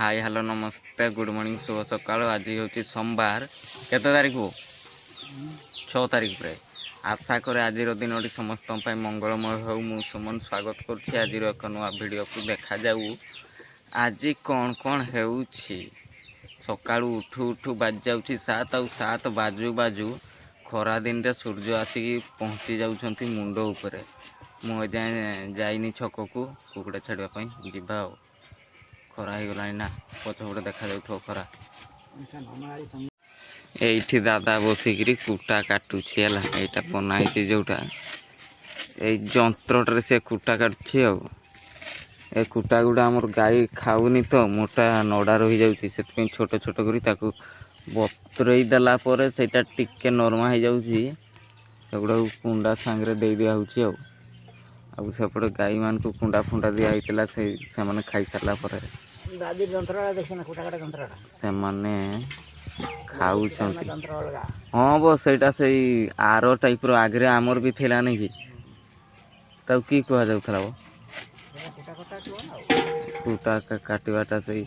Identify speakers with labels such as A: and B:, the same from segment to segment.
A: High, hello, ନମସ୍ତେ, good morning, ଶୁଭ ସକାଳ। ଆଜି ହେଉଛି ସୋମବାର। କେତେ ତାରିଖ? 6 ତାରିଖ ପ୍ରାୟ। ଆଶା କରେ ଆଜିର ଦିନଟି ସମସ୍ତଙ୍କ ପାଇଁ ମଙ୍ଗଳମୟ ହେଉ। ମୁଁ ସୁମନ ସ୍ୱାଗତ କରୁଛି ଆଜିର ଏକ ନୂଆ ଭିଡ଼ିଓକୁ। ଦେଖାଯାଉ ଆଜି କ'ଣ କ'ଣ ହେଉଛି। ସକାଳୁ ଉଠୁ ଉଠୁ ବାଜିଯାଉଛି 7, ଆଉ 7 ବାଜୁ ବାଜୁ ଖରା ଦିନରେ ସୂର୍ଯ୍ୟ ଆସିକି ପହଞ୍ଚି ଯାଉଛନ୍ତି ମୁଣ୍ଡ ଉପରେ। ମୁଁ ଏଯାଏଁ ଯାଇନି ଛକକୁ କୁକୁଡ଼ା ଛାଡ଼ିବା ପାଇଁ। ଯିବା ଆଉ, ଖରା ହେଇଗଲାଣି ନା, ପଛପଟେ ଦେଖାଯାଉଥିବ ଖରା। ଏଇଠି ଦାଦା ବସିକିରି କୁଟା କାଟୁଛି। ହେଲା, ଏଇଟା ବନା ହେଇଛି ଯୋଉଟା, ଏଇ ଯନ୍ତ୍ରଟାରେ ସେ କୁଟା କାଟୁଛି। ଆଉ ଏ କୁଟା ଗୁଡ଼ା ଆମର ଗାଈ ଖାଉନି ତ, ମୋଟା ନଡ଼ା ରହିଯାଉଛି। ସେଥିପାଇଁ ଛୋଟ ଛୋଟ କରି ତାକୁ ବତୁରେଇ ଦେଲା ପରେ ସେଇଟା ଟିକେ ନରମା ହେଇଯାଉଛି। ସେଗୁଡ଼ାକୁ କୁଣ୍ଡା ସାଙ୍ଗରେ ଦେଇ ଦିଆହେଉଛି। ଆଉ ସେପଟେ ଗାଈମାନଙ୍କୁ କୁଣ୍ଡା ଫୁଣ୍ଡା ଦିଆ ହେଇଥିଲା, ସେଇ ସେମାନେ ଖାଇସାରିଲା ପରେ
B: ଦାଦି, ଯନ୍ତ୍ରଟା ଦେଖିନା, କୁଟା କାଟା ଯନ୍ତ୍ରଟା।
A: ସେମାନେ ଖାଉଛନ୍ତି।
B: ଯନ୍ତ୍ର ଅଲଗା।
A: ହଁ ବୋ, ସେଇଟା ସେଇ ଆର ଟାଇପ୍ର ଆଗରେ ଆମର ବି ଥିଲା ନି କି? ତାକୁ କି କୁହାଯାଉଥିଲା ବୋ?
B: କୁଟା କଟା କୁହ ଆଉ।
A: କୁଟା କାଟିବାଟା ସେଇ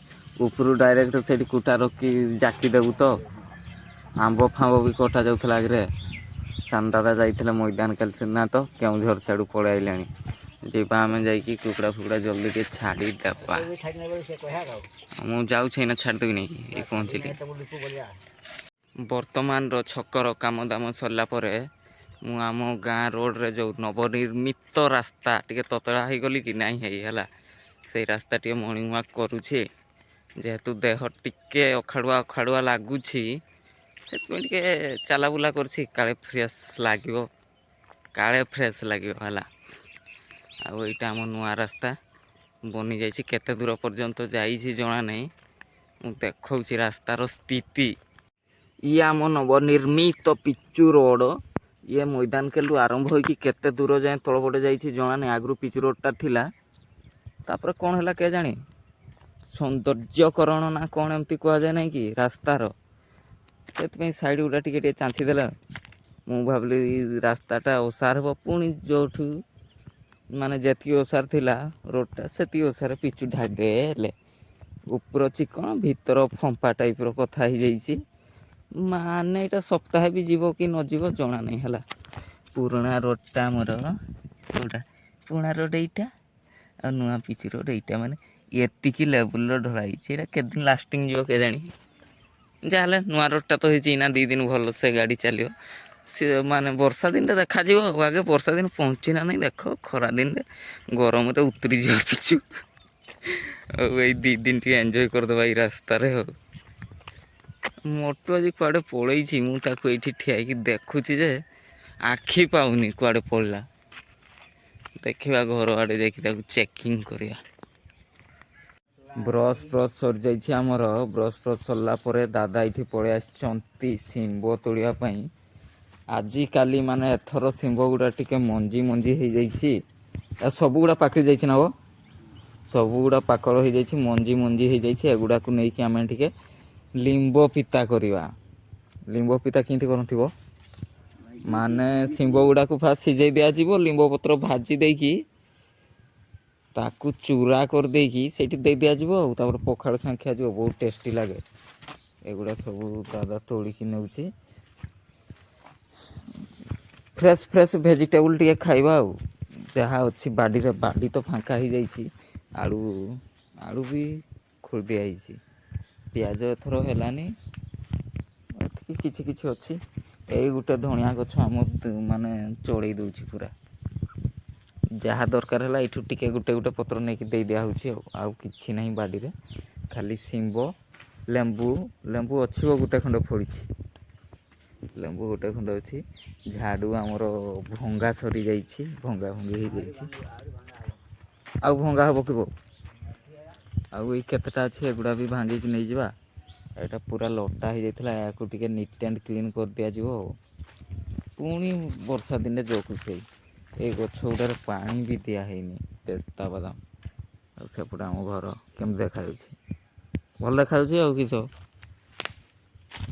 A: ଉପରୁ ଡାଇରେକ୍ଟ ସେଇଠି କୁଟା ରଖି ଜାକି ଦେବୁ ତ। ଆମ୍ବ ଫାମ୍ବ ବି କଟା ଯାଉଥିଲା ଆଗରେ। ସାନ ଦାଦା ଯାଇଥିଲେ ମଇଦାନ କାଲି ସିନା ତ କେଉଁଝର ସିଆଡ଼ୁ ପଳେଇ ଆଇଲାଣି। ଯିବା ଆମେ, ଯାଇକି କୁକୁଡ଼ା ଫୁକୁଡ଼ା ଜଲ୍ଦି ଟିକେ ଛାଡ଼ିଦେବା।
B: ବି ଛାଡ଼ି ନେବେ ସେ କହିବା ଆଉ।
A: ମୁଁ ଯାଉଛି ଏଇନା, ଛାଡ଼ିଦେବି ନେଇକି। ଏଇ ପହଞ୍ଚିଲି।
B: ଲିପୁ ବଳିଆ।
A: ବର୍ତ୍ତମାନର ଛକର କାମ ଦାମ ସରିଲା ପରେ ମୁଁ ଆମ ଗାଁ ରୋଡ଼ରେ ଯେଉଁ ନବନିର୍ମିତ ରାସ୍ତା, ଟିକେ ତତଳା ହେଇଗଲି କି ନାଇଁ ହେଇ ହେଲା, ସେଇ ରାସ୍ତା ଟିକେ ମର୍ଣ୍ଣିଂ ୱାକ୍ କରୁଛି। ଯେହେତୁ ଦେହ ଟିକେ ଅଖାଡ଼ୁଆ ଅଖାଡ଼ୁଆ ଲାଗୁଛି, ସେଥିପାଇଁ ଟିକେ ଚାଲାବୁଲା କରୁଛି। କାଳେ ଫ୍ରେଶ୍ ଲାଗିବ, କାଳେ ଫ୍ରେଶ୍ ଲାଗିବ। ହେଲା, ଆଉ ଏଇଟା ଆମ ନୂଆ ରାସ୍ତା ବନିଯାଇଛି। କେତେ ଦୂର ପର୍ଯ୍ୟନ୍ତ ଯାଇଛି ଜଣା ନାହିଁ। ମୁଁ ଦେଖାଉଛି ରାସ୍ତାର ସ୍ଥିତି। ଇଏ ଆମ ନବନିର୍ମିତ ପିଚୁ ରୋଡ଼। ଇଏ ମଇଦାନ କେଲୁ ଆରମ୍ଭ ହୋଇକି କେତେ ଦୂର ଯାଏଁ ତଳପଟେ ଯାଇଛି ଜଣା ନାହିଁ। ଆଗରୁ ପିଚୁ ରୋଡ଼ଟା ଥିଲା, ତାପରେ କ'ଣ ହେଲା କେଜାଣି, ସୌନ୍ଦର୍ଯ୍ୟକରଣ ନା କ'ଣ ଏମିତି କୁହାଯାଏ ନାହିଁ କି ରାସ୍ତାର, ସେଥିପାଇଁ ସାଇଡ଼ ଗୁଡ଼ା ଟିକେ ଟିକେ ଚାଞ୍ଚି ଦେଲା। ମୁଁ ଭାବିଲି ରାସ୍ତାଟା ଓସାର ହେବ। ପୁଣି ଯେଉଁଠୁ ମାନେ ଯେତିକି ଓସାର ଥିଲା ରୋଡ଼ଟା, ସେତିକି ଓସାର ପିଚୁ ଢାଳିଦେଲେ। ଉପର ଚିକଣ, ଭିତର ଫମ୍ପା ଟାଇପ୍ର କଥା ହେଇଯାଇଛି। ମାନେ ଏଇଟା ସପ୍ତାହେ ବି ଯିବ କି ନ ଯିବ ଜଣା ନାହିଁ। ହେଲା, ପୁରୁଣା ରୋଡ଼ଟା ଆମର କେଉଁଟା? ପୁରୁଣା ରୋଡ଼ ଏଇଟା ଆଉ ନୂଆ ପିଚୁ ରୋଡ଼ ଏଇଟା। ମାନେ ଏତିକି ଲେବୁଲର ଢଳା ହେଇଛି। ଏଇଟା କେତେ ଦିନ ଲାଷ୍ଟିଂ ଯିବ କେଜାଣି? ଯାହାହେଲେ ନୂଆ ରୋଡ଼ଟା ତ ହେଇଛି ନା, 2 ଦିନ ଭଲସେ ଗାଡ଼ି ଚାଲିବ ସେ। ମାନେ ବର୍ଷା ଦିନଟା ଦେଖାଯିବ ଆଉ। ଆଗେ ବର୍ଷା ଦିନ ପହଞ୍ଚି ନା ନାହିଁ ଦେଖ। ଖରା ଦିନରେ ଗରମରେ ଉତୁରିଯିବ ପିଚୁ। ଆଉ ଏଇ 2 ଦିନ ଟିକେ ଏନ୍ଜୟ କରିଦେବା ଏଇ ରାସ୍ତାରେ। ଆଉ ମୋଟୁ ଆଜି କୁଆଡ଼େ ପଳେଇଛି। ମୁଁ ତାକୁ ଏଇଠି ଠିଆ ହେଇକି ଦେଖୁଛି ଯେ ଆଖି ପାଉନି, କୁଆଡ଼େ ପଳେଇଲା। ଦେଖିବା, ଘର ଆଡ଼େ ଯାଇକି ତାକୁ ଚେକିଂ କରିବା। ବ୍ରସ୍ ଫ୍ରସ୍ ସରିଯାଇଛି ଆମର। ବ୍ରସ୍ ଫ୍ରସ୍ ସରିଲା ପରେ ଦାଦା ଏଇଠି ପଳେଇ ଆସିଛନ୍ତି ଶିମ୍ବ ତୋଳିବା ପାଇଁ। ଆଜିକାଲି ମାନେ ଏଥର ଶିମ୍ବ ଗୁଡ଼ା ଟିକେ ମଞ୍ଜି ମଞ୍ଜି ହେଇଯାଇଛି। ସବୁଗୁଡ଼ା ପାକଳି ଯାଇଛି ନା ବୋ? ସବୁଗୁଡ଼ା ପାକଳ ହେଇଯାଇଛି, ମଞ୍ଜି ମଞ୍ଜି ହେଇଯାଇଛି। ଏଗୁଡ଼ାକୁ ନେଇକି ଆମେ ଟିକେ ଲିମ୍ବ ପିତା କରିବା। ଲିମ୍ବ ପିତା କେମିତି କରନ୍ତି ବୋ? ମାନେ ଶିମ୍ବ ଗୁଡ଼ାକୁ ଫାଷ୍ଟ ସିଝେଇ ଦିଆଯିବ, ଲିମ୍ବ ପତ୍ର ଭାଜି ଦେଇକି ତାକୁ ଚୁରା କରିଦେଇକି ସେଇଠି ଦେଇ ଦିଆଯିବ, ଆଉ ତାପରେ ପଖାଳ ସାଙ୍ଗେ ଖିଆଯିବ। ବହୁତ ଟେଷ୍ଟି ଲାଗେ। ଏଗୁଡ଼ା ସବୁ ଦାଦା ତୋଳିକି ନେଉଛି। ଫ୍ରେଶ୍ ଫ୍ରେଶ୍ ଭେଜିଟେବୁଲ୍ ଟିକେ ଖାଇବା ଆଉ ଯାହା ଅଛି ବାଡ଼ିରେ। ବାଡ଼ି ତ ଫାଙ୍କା ହେଇଯାଇଛି। ଆଳୁ ଆଳୁ ବି ଖୋଳି ଦିଆହେଇଛି। ପିଆଜ ଏଥର ହେଲାନି। ଏତିକି କିଛି କିଛି ଅଛି। ଏଇ ଗୋଟେ ଧଣିଆ ଗଛ ଆମ ମାନେ ଚଳେଇ ଦେଉଛି ପୁରା। ଯାହା ଦରକାର ହେଲା, ଏଇଠୁ ଟିକେ ଗୋଟେ ଗୋଟେ ପତ୍ର ନେଇକି ଦେଇ ଦିଆହେଉଛି। ଆଉ କିଛି ନାହିଁ ବାଡ଼ିରେ, ଖାଲି ଶିମ୍ବ, ଲେମ୍ବୁ। ଲେମ୍ବୁ ଅଛି ବୋ, ଗୋଟେ ଖଣ୍ଡ ଫଳିଛି। ଲେମ୍ବୁ ଗୋଟେ ଖଣ୍ଡ ଅଛି। ଝାଡ଼ୁ ଆମର ଭଙ୍ଗା ସରିଯାଇଛି, ଭଙ୍ଗା ଭଙ୍ଗି ହେଇଯାଇଛି। ଆଉ ଭଙ୍ଗା ହବ କି ବୋ? ଆଉ ଏଇ କେତେଟା ଅଛି, ଏଗୁଡ଼ା ବି ଭାଙ୍ଗିକି ନେଇଯିବା। ଏଇଟା ପୁରା ଲଟା ହେଇଯାଇଥିଲା, ଏହାକୁ ଟିକେ ନିଟ୍ ଆଣ୍ଡ କ୍ଲିନ୍ କରିଦିଆଯିବ। ଆଉ ପୁଣି ବର୍ଷା ଦିନେ ଯୋଉକୁ ସେଇ। ଏଇ ଗଛ ଗୁଡ଼ାରେ ପାଣି ବି ଦିଆ ହେଇନି, ପେସ୍ତା ବାଦାମ। ଆଉ ସେପଟେ ଆମ ଘର କେମିତି ଦେଖାଯାଉଛି? ଭଲ ଦେଖାଯାଉଛି। ଆଉ କିସ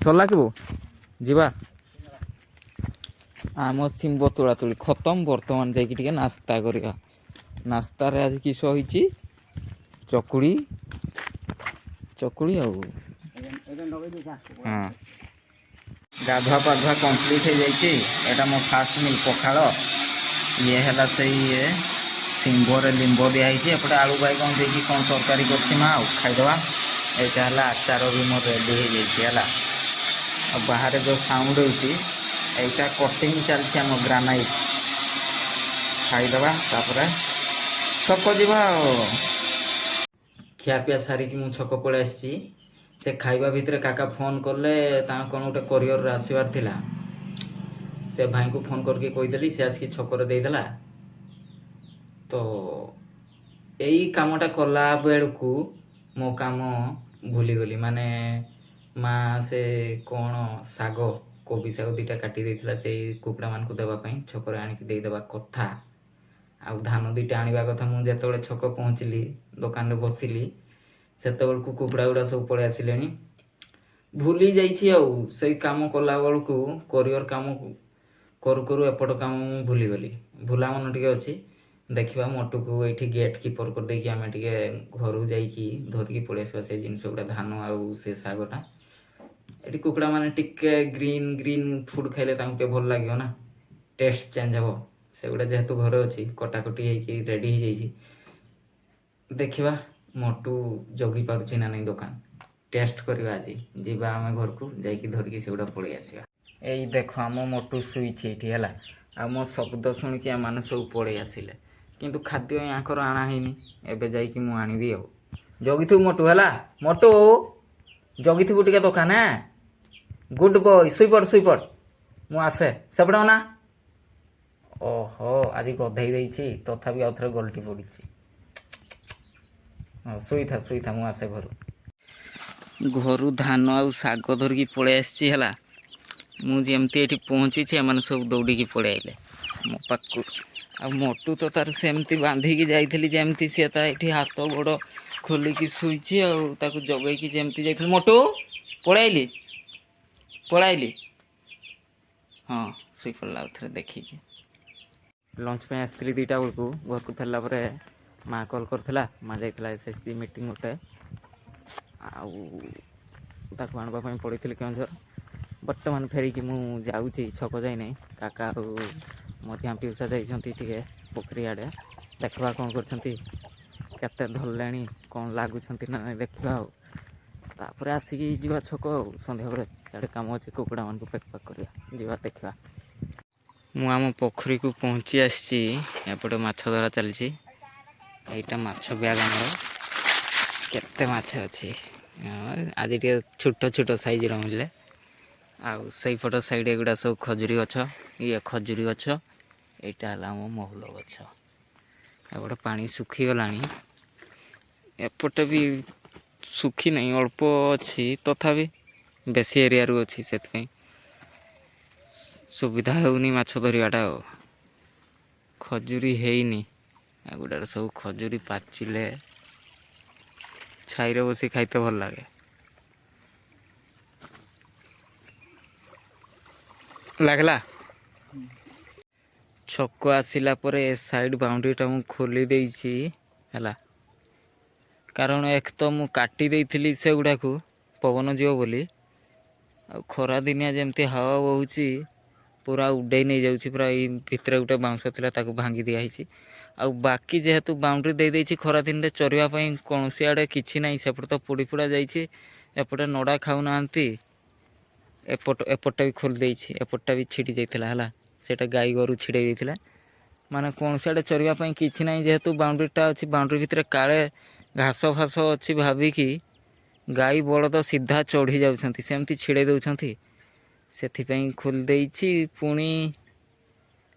A: ସରିଲା କି ବୋ? ଯିବା। ଆମ ଶିମ୍ବ ତୋଳା ତୋଳି ଖତମ। ବର୍ତ୍ତମାନ ଯାଇକି ଟିକେ ନାସ୍ତା କରିବା। ନାସ୍ତାରେ ଆଜି କିସ ହେଇଛି? ଚକୁଳି। ଚକୁଳି ଆଉ।
B: ଏବେ ଲଗେଇ ଦେଇଥା।
A: ହଁ, ଗାଧୁଆ ପାଧୁଆ କମ୍ପ୍ଲିଟ୍ ହେଇଯାଇଛି। ଏଇଟା ମୋ ଫାଷ୍ଟ ମିଲ୍ ପଖାଳ। ଇଏ ହେଲା ସେଇ ଇଏ ଶିମ୍ବରେ ଲିମ୍ବ ଦିଆହେଇଛି। ଏପଟେ ଆଳୁ ବାଇଗଣ ଦେଇକି କ'ଣ ତରକାରୀ କରିଛି ମା, ଆଉ ଖାଇଦେବା। ଏଇଟା ହେଲା ଆଚାର ବି ମୋର ରେଡ଼ି ହେଇଯାଇଛି ହେଲା। ଆଉ ବାହାରେ ଯେଉଁ ସାଉଣ୍ଡ ହେଉଛି, ଏଇଟା କଟିଂ ଚାଲିଛି ଆମ ଗ୍ରାନାଇଟ୍। ଖାଇଦେବା, ତାପରେ ଛକ ଯିବା। ଆଉ ଖିଆପିଆ ସାରିକି ମୁଁ ଛକ ପଳେଇ ଆସିଛି। ସେ ଖାଇବା ଭିତରେ କାକା ଫୋନ୍ କଲେ, ତାଙ୍କ କ'ଣ ଗୋଟେ କୋରିଅରରେ ଆସିବାର ଥିଲା। ସେ ଭାଇଙ୍କୁ ଫୋନ୍ କରିକି କହିଦେଲି, ସେ ଆସିକି ଛକରେ ଦେଇଦେଲା। ତ ଏଇ କାମଟା କଲା ବେଳକୁ ମୋ କାମ ଭୁଲିଗଲି। ମାନେ ମା ସେ କ'ଣ ଶାଗ, କୋବି ଶାଗ ଦୁଇଟା କାଟି ଦେଇଥିଲା, ସେଇ କୁକୁଡ଼ାମାନଙ୍କୁ ଦେବା ପାଇଁ ଛକରେ ଆଣିକି ଦେଇଦେବା କଥା। ଆଉ ଧାନ ଦୁଇଟା ଆଣିବା କଥା। ମୁଁ ଯେତେବେଳେ ଛକ ପହଞ୍ଚିଲି, ଦୋକାନରେ ବସିଲି, ସେତେବେଳକୁ କୁକୁଡ଼ା ଗୁଡ଼ା ସବୁ ପଳେଇ ଆସିଲେଣି। ଭୁଲି ଯାଇଛି। ଆଉ ସେଇ କାମ କଲା ବେଳକୁ, କୋରିଅର କାମ କରୁ କରୁ ଏପଟ କାମ ମୁଁ ଭୁଲିଗଲି। ଭୁଲା ମନ ଟିକେ ଅଛି। ଦେଖିବା, ମୋଟୁକୁ ଏଇଠି ଗେଟ୍ କିପର କରିଦେଇକି ଆମେ ଟିକେ ଘରୁ ଯାଇକି ଧରିକି ପଳେଇ ଆସିବା ସେ ଜିନିଷ ଗୁଡ଼ା, ଧାନ ଆଉ ସେ ଶାଗଟା। ଏଠି କୁକୁଡ଼ା ମାନେ ଟିକେ ଗ୍ରୀନ୍ ଗ୍ରୀନ୍ ଫୁଡ୍ ଖାଇଲେ ତାଙ୍କୁ ଟିକେ ଭଲ ଲାଗିବ ନା, ଟେଷ୍ଟ ଚେଞ୍ଜ ହେବ। ସେଗୁଡ଼ା ଯେହେତୁ ଘରେ ଅଛି, କଟାକଟି ହେଇକି ରେଡ଼ି ହେଇଯାଇଛି। ଦେଖିବା ମୋଟୁ ଜଗି ପାରୁଛି ନା ନାହିଁ ଦୋକାନ, ଟେଷ୍ଟ କରିବା ଆଜି। ଯିବା ଆମେ ଘରକୁ, ଯାଇକି ଧରିକି ସେଗୁଡ଼ା ପଳେଇ ଆସିବା। ଏଇ ଦେଖ, ଆମ ମୋଟୁ ଶୋଇଛି ଏଇଠି ହେଲା। ଆଉ ମୋ ଶବ୍ଦ ଶୁଣିକି ଏମାନେ ସବୁ ପଳେଇ ଆସିଲେ, କିନ୍ତୁ ଖାଦ୍ୟ ୟାଙ୍କର ଆଣା ହେଇନି। ଏବେ ଯାଇକି ମୁଁ ଆଣିବି। ଆଉ ଜଗିଥିବୁ ମୋଟୁ, ହେଲା? ମୋଟୁ, ଜଗିଥିବୁ ଟିକେ ଦୋକାନ। ଗୁଡ୍ ବୟ, ଶୋଇପଡ଼, ଶୋଇପଡ଼, ମୁଁ ଆସେ। ସେପଟେ ଅନା। ଓହୋ, ଆଜି ଗଧେଇ ଦେଇଛି, ତଥାପି ଆଉ ଥରେ ଗଲଟି ପଡ଼ିଛି। ହଁ, ଶୋଇଥା, ଶୋଇଥା, ମୁଁ ଆସେ ଘରୁ। ଘରୁ ଧାନ ଆଉ ଶାଗ ଧରିକି ପଳେଇ ଆସିଛି ହେଲା। ମୁଁ ଯେମିତି ଏଠି ପହଞ୍ଚିଛି, ଏମାନେ ସବୁ ଦୌଡ଼ିକି ପଳେଇ ଆଇଲେ ମୋ ପାଖକୁ। ଆଉ ମୋଟୁ ତ ତାର ସେମିତି ବାନ୍ଧିକି ଯାଇଥିଲି ଯେମିତି, ସିଏ ତା ଏଠି ହାତ ଗୋଡ଼ ଖୋଲିକି ଶୋଇଛି। ଆଉ ତାକୁ ଜଗେଇକି ଯେମିତି ଯାଇଥିଲି, ମୋଟୁ ପଳେଇଲି, ପଳାଇଲି। ହଁ, ଶୋଇପଡ଼ିଲା ଆଉ ଥରେ ଦେଖିକି। ଲଞ୍ଚ ପାଇଁ ଆସିଥିଲି 2ଟା ବେଳକୁ। ଘରକୁ ଫେରିଲା ପରେ ମା କଲ୍ କରିଥିଲା। ମା ଯାଇଥିଲା ଏସ୍ ଏସ୍ ଜି ମିଟିଂ ଗୋଟେ, ଆଉ ତାକୁ ଆଣିବା ପାଇଁ ପଳେଇଥିଲି କେଉଁଝର। ବର୍ତ୍ତମାନ ଫେରିକି ମୁଁ ଯାଉଛି, ଛକ ଯାଇନାହିଁ। କାକା ଆଉ ମଧ୍ୟ ପିଉସା ଯାଇଛନ୍ତି ଟିକେ ପୋଖରୀ ଆଡ଼େ। ଦେଖିବା କ'ଣ କରୁଛନ୍ତି, କେତେ ଧରିଲେଣି, କ'ଣ ଲାଗୁଛନ୍ତି ନା ନାଇଁ ଦେଖିବା। ଆଉ ତାପରେ ଆସିକି ଯିବା ଛକ। ଆଉ ସନ୍ଧ୍ୟାବେଳେ ସିଆଡ଼େ କାମ ଅଛି, କୁକୁଡ଼ାମାନଙ୍କୁ ପ୍ୟାକ୍ ପ୍ୟାକ୍ କରିବା। ଯିବା, ଦେଖିବା। ମୁଁ ଆମ ପୋଖରୀକୁ ପହଞ୍ଚି ଆସିଛି। ଏପଟେ ମାଛ ଧରା ଚାଲିଛି। ଏଇଟା ମାଛ ବ୍ୟାଗ୍ ଆମର। କେତେ ମାଛ ଅଛି! ହଁ, ଆଜି ଟିକେ ଛୋଟ ଛୋଟ ସାଇଜ୍ର ମିଳିଲେ। ଆଉ ସେଇପଟ ସାଇଡ଼୍ ଏଗୁଡ଼ା ସବୁ ଖଜୁରୀ ଗଛ। ଇଏ ଖଜୁରୀ ଗଛ, ଏଇଟା ହେଲା ଆମ ମହୁଲ ଗଛ। ଏପଟେ ପାଣି ଶୁଖିଗଲାଣି। ଏପଟେ ବି ଶୁଖି ନାହିଁ, ଅଳ୍ପ ଅଛି। ତଥାପି ବେଶୀ ଏରିଆରୁ ଅଛି, ସେଥିପାଇଁ ସୁବିଧା ହେଉନି ମାଛ ଧରିବାଟା। ଆଉ ଖଜୁରୀ ହେଇନି। ଏଗୁଡ଼ାରେ ସବୁ ଖଜୁରୀ ପାଚିଲେ ଛାଇରେ ବସି ଖାଇତେ ଭଲ ଲାଗେ। ଲାଗିଲା। ଛକ ଆସିଲା ପରେ ଏ ସାଇଡ଼୍ ବାଉଣ୍ଡ୍ରିଟା ମୁଁ ଖୋଲି ଦେଇଛି ହେଲା। କାରଣ ଏକ ତ ମୁଁ କାଟି ଦେଇଥିଲି ସେଗୁଡ଼ାକୁ ପବନ ଯିବ ବୋଲି, ଆଉ ଖରା ଦିନିଆ ଯେମିତି ହାୱା ବହୁଛି, ପୁରା ଉଡ଼େଇ ନେଇଯାଉଛି ପୁରା। ଏଇ ଭିତରେ ଗୋଟେ ବାଉଁଶ ଥିଲା, ତାକୁ ଭାଙ୍ଗି ଦିଆହେଇଛି। ଆଉ ବାକି ଯେହେତୁ ବାଉଣ୍ଡ୍ରି ଦେଇଦେଇଛି, ଖରା ଦିନରେ ଚରିବା ପାଇଁ କୌଣସି ଆଡ଼େ କିଛି ନାହିଁ। ସେପଟେ ତ ପୋଡ଼ି ପୋଡ଼ା ଯାଇଛି, ଏପଟେ ନଡ଼ା ଖାଉନାହାନ୍ତି। ଏପଟଟା ବି ଖୋଲି ଦେଇଛି। ଏପଟଟା ବି ଛିଡ଼ି ଯାଇଥିଲା ହେଲା, ସେଇଟା ଗାଈ ଗୋରୁ ଛିଡ଼େଇ ଦେଇଥିଲା। ମାନେ କୌଣସି ଆଡ଼େ ଚରିବା ପାଇଁ କିଛି ନାହିଁ। ଯେହେତୁ ବାଉଣ୍ଡ୍ରିଟା ଅଛି, ବାଉଣ୍ଡ୍ରି ଭିତରେ କାଳେ ଘାସ ଫାସ ଅଛି ଭାବିକି ଗାଈ ବଳଦ ସିଧା ଚଢ଼ି ଯାଉଛନ୍ତି, ସେମିତି ଛିଡ଼େଇ ଦେଉଛନ୍ତି। ସେଥିପାଇଁ ଖୋଲି ଦେଇଛି। ପୁଣି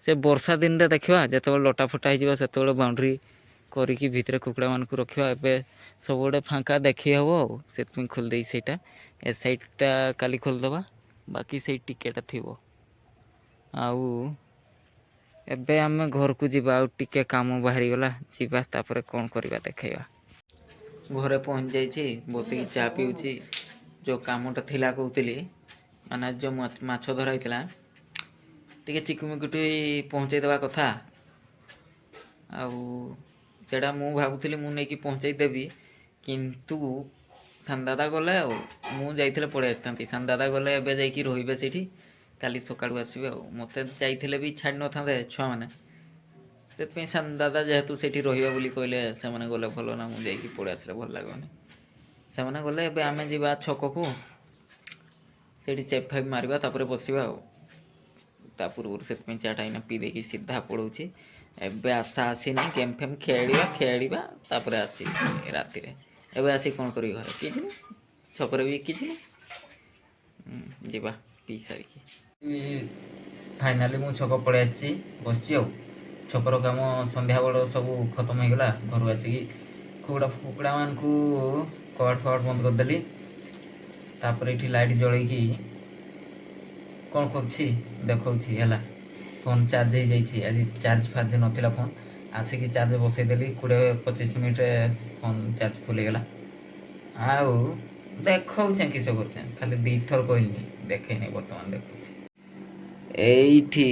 A: ସେ ବର୍ଷା ଦିନରେ ଦେଖିବା, ଯେତେବେଳେ ଲଟା ଫଟା ହେଇଯିବ, ସେତେବେଳେ ବାଉଣ୍ଡ୍ରି କରିକି ଭିତରେ କୁକୁଡ଼ାମାନଙ୍କୁ ରଖିବା। ଏବେ ସବୁଆଡ଼େ ଫାଙ୍କା ଦେଖି ହେବ, ଆଉ ସେଥିପାଇଁ ଖୋଲି ଦେଇଛି ସେଇଟା। ଏ ସାଇଡ଼୍ଟା କାଲି ଖୋଲିଦେବା, ବାକି ସେଇ ଟିକେଟା ଥିବ। ଆଉ ଏବେ ଆମେ ଘରକୁ ଯିବା, ଆଉ ଟିକେ କାମ ବାହାରିଗଲା। ଯିବା, ତାପରେ କ'ଣ କରିବା ଦେଖେଇବା। ଘରେ ପହଞ୍ଚି ଯାଇଛି, ବସିକି ଚା ପିଉଛି। ଯେଉଁ କାମଟା ଥିଲା କହୁଥିଲି, ମାନେ ଯେଉଁ ମାଛ ଧରା ହେଇଥିଲା, ଟିକେ ଚିକୁମିକୁଟି ପହଞ୍ଚେଇ ଦେବା କଥା। ଆଉ ସେଇଟା ମୁଁ ଭାବୁଥିଲି ମୁଁ ନେଇକି ପହଞ୍ଚେଇ ଦେବି, କିନ୍ତୁ ସାନଦାଦା ଗଲେ ଆଉ ମୁଁ ଯାଇଥିଲେ ପଳେଇ ଆସିଥାନ୍ତି। ସାନଦାଦା ଗଲେ, ଏବେ ଯାଇକି ରହିବେ ସେଇଠି, କାଲି ସକାଳୁ ଆସିବେ। ଆଉ ମୋତେ ଯାଇଥିଲେ ବି ଛାଡ଼ି ନଥାନ୍ତେ ଛୁଆମାନେ। ସେଥିପାଇଁ ସାନଦାଦା ଯେହେତୁ ସେଇଠି ରହିବେ ବୋଲି କହିଲେ, ସେମାନେ ଗଲେ ଭଲ ନା, ମୁଁ ଯାଇକି ପଳେଇ ଆସିଲେ ଭଲ ଲାଗିବନି। ସେମାନେ ଗଲେ, ଏବେ ଆମେ ଯିବା ଛକକୁ, ସେଇଠି ଚେପ୍ ଫେପ୍ ମାରିବା, ତାପରେ ବସିବା। ଆଉ ତା ପୂର୍ବରୁ ସେଥିପାଇଁ ଚାଟା ଏଇନା ପିଇ ଦେଇକି ସିଧା ପଳଉଛି। ଏବେ ଆଶା ଆସିନି, ଗେମ୍ ଫେମ୍ ଖେଳିବା ଖେଳିବା, ତାପରେ ଆସିବି ରାତିରେ। ଏବେ ଆସି କ'ଣ କରିବି? ଘରେ କିଛି ନାହିଁ, ଛକରେ ବି କିଛି ନାହିଁ। ଯିବା ପିଇ ସାରିକି। ଫାଇନାଲି ମୁଁ ଛକ ପଳେଇ ଆସିଛି, ବସିଛି। ଆଉ ଛକର କାମ ସନ୍ଧ୍ୟାବେଳ ସବୁ ଖତମ ହେଇଗଲା। ଘରୁ ଆସିକି କୁକୁଡ଼ା କୁକୁଡ଼ାମାନଙ୍କୁ କବାଟ ଫବାଟ ବନ୍ଦ କରିଦେଲି। ତାପରେ ଏଇଠି ଲାଇଟ୍ ଜଳେଇକି କ'ଣ କରୁଛି ଦେଖାଉଛି। ହେଲା, ଫୋନ୍ ଚାର୍ଜ ହେଇଯାଇଛି। ଆଜି ଚାର୍ଜ ଫାର୍ଜ ନଥିଲା, ଫୋନ୍ ଆସିକି ଚାର୍ଜ ବସେଇଦେଲି। 20-25 ମିନିଟ୍ରେ ଫୋନ୍ ଚାର୍ଜ ଫୁଲ୍ ହେଇଗଲା। ଆଉ ଦେଖାଉଛେଁ କିସ କରୁଛେଁ, ଖାଲି ଦୁଇଥର କହିଲିନି, ଦେଖେଇନି, ବର୍ତ୍ତମାନ ଦେଖୁଛି। ଏଇଠି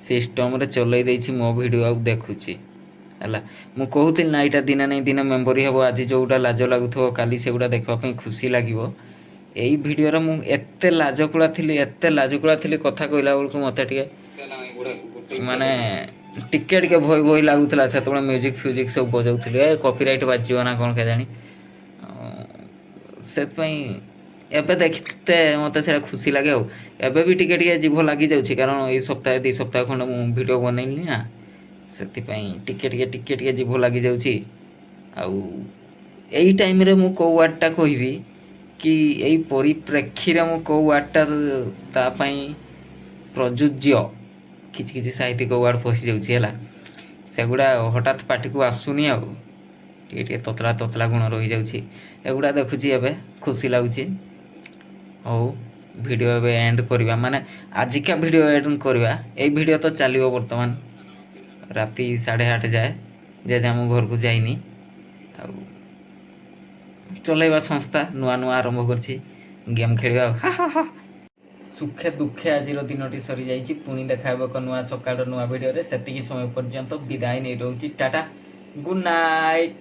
A: ସିଷ୍ଟମରେ ଚଲେଇ ଦେଇଛି ମୋ ଭିଡ଼ିଓ ଆଉ ଦେଖୁଛି। ହେଲା, ମୁଁ କହୁଥିଲି ନା, ଏଇଟା ଦିନେ ନାଇଁ ଦିନେ ମେମୋରି ହେବ। ଆଜି ଯେଉଁଟା ଲାଜ ଲାଗୁଥିବ, କାଲି ସେଗୁଡ଼ା ଦେଖିବା ପାଇଁ ଖୁସି ଲାଗିବ। ଏଇ ଭିଡ଼ିଓରେ ମୁଁ ଏତେ ଲାଜକୁଳା ଥିଲି, ଏତେ ଲାଜକୁଳା ଥିଲି, କଥା କହିଲା ବେଳକୁ ମୋତେ ଟିକେ ମାନେ ଟିକେ ଟିକେ ଭୟ ଭୟ ଲାଗୁଥିଲା। ସେତେବେଳେ ମ୍ୟୁଜିକ୍ ଫ୍ୟୁଜିକ୍ ସବୁ ବଜାଉଥିଲି, ଏ କପିରାଇଟ୍ ବାଜିବ ନା କ'ଣ କେଜାଣି। ସେଥିପାଇଁ ଏବେ ଦେଖିତେ ମୋତେ ସେଇଟା ଖୁସି ଲାଗେ। ଆଉ ଏବେ ବି ଟିକେ ଟିକେ ଜିଭ ଲାଗିଯାଉଛି, କାରଣ ଏଇ ସପ୍ତାହେ 2 ସପ୍ତାହ ଖଣ୍ଡେ ମୁଁ ଭିଡ଼ିଓ ବନେଇଲି ନା, ସେଥିପାଇଁ ଟିକେ ଟିକେ ଟିକେ ଟିକେ ଜିଭ ଲାଗିଯାଉଛି। ଆଉ ଏଇ ଟାଇମ୍ରେ ମୁଁ କେଉଁ ୱାର୍ଡ଼ଟା କହିବି କି ଏଇ ପରିପ୍ରେକ୍ଷୀରେ ମୁଁ କେଉଁ ୱାର୍ଡ଼ଟା ତା ପାଇଁ ପ୍ରଯୁଜ୍ୟ, କିଛି କିଛି ସାହିତ୍ୟିକ ୱାର୍ଡ଼ ପଶିଯାଉଛି। ହେଲା, ସେଗୁଡ଼ା ହଠାତ୍ ପାଟିକୁ ଆସୁନି। ଆଉ ଟିକେ ଟିକେ ତତଲା ତତଲା ଗୁଣ ରହିଯାଉଛି। ଏଗୁଡ଼ା ଦେଖୁଛି ଏବେ, ଖୁସି ଲାଗୁଛି। ହଉ, ଭିଡ଼ିଓ ଏବେ ଏଣ୍ଡ କରିବା, ମାନେ ଆଜିକା ଭିଡ଼ିଓ ଏଣ୍ଡ କରିବା। ଏଇ ଭିଡ଼ିଓ ତ ଚାଲିବ ବର୍ତ୍ତମାନ ରାତି 8:30 ଯାଏ, ଯେ ଯାଏ ମୁଁ ଘରକୁ ଯାଇନି। ଆଉ ଚଲେଇବା ସଂସ୍ଥା ନୂଆ ନୂଆ ଆରମ୍ଭ କରିଛି, ଗେମ୍ ଖେଳିବା ଆଉ ହା ହା ହା। ସୁଖେ ଦୁଃଖେ ଆଜିର ଦିନଟି ସରିଯାଇଛି। ପୁଣି ଦେଖା ହେବ ଏକ ନୂଆ ସକାଳର ନୂଆ ଭିଡ଼ିଓରେ। ସେତିକି ସମୟ ପର୍ଯ୍ୟନ୍ତ ବିଦାୟ ନେଇ ରହୁଛି। Tata, good night.